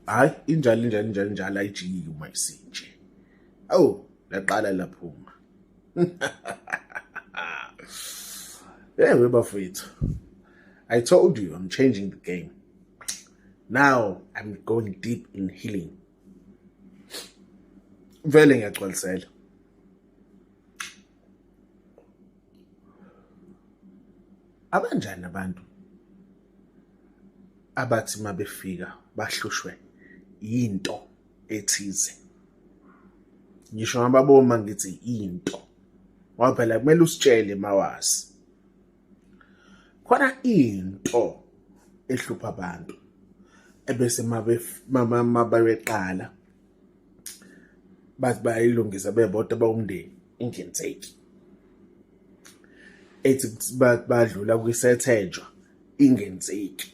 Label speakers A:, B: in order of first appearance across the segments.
A: Hayi, injalo injalo injalo injalo, ayijiki uma isinje. Awu, laqala laphuma. Yeah, bafethu. I told you I'm changing the game. Now I'm going deep in healing. Vele ngiyagcwalisela. Abanjani abantu abathi mabefika bahlushwe yinto ethize? Ngisho ngababoma ngithi into, ngoba phela kumele usitshele mawazi. Khona into ehlupha abantu ebese mabeqala bathi bayilungisa bebodwa bawumndeni, ingenzeki. Ethi badlula kwisethenjwa, ingenzeki.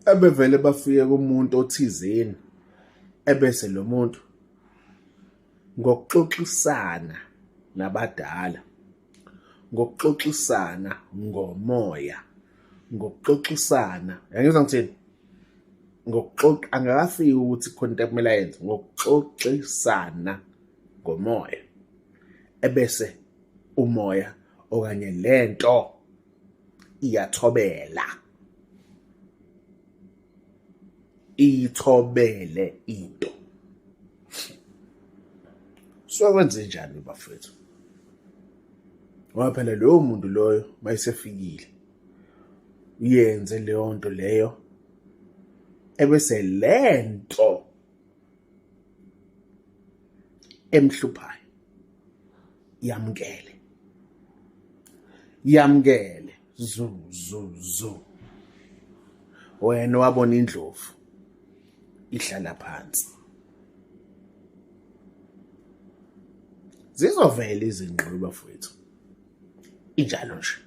A: Ebevele bafike kumuntu othizeni, ebese lo muntu ngokuxoxisana nabadala, ngokuxoxisana ngomoya, ngokuxoxisana, yangizwa ngithini, ngokuxoxa, angakafiki ukuthi khona into ekumele ayenze, ngokuxoxisana ngomoya, ebese umoya okanye lento iyathobela, iyithobele into. So kwenze njani bafethu? Ngoba phela loyo muntu loyo mayisefikile uyenze leyo nto leyo, ebese lento emhluphayo yamukele, yamukele zu zu zu. Wena wabona indlovu ihlala phansi, zizovela izingqi bafowethu, injalo nje.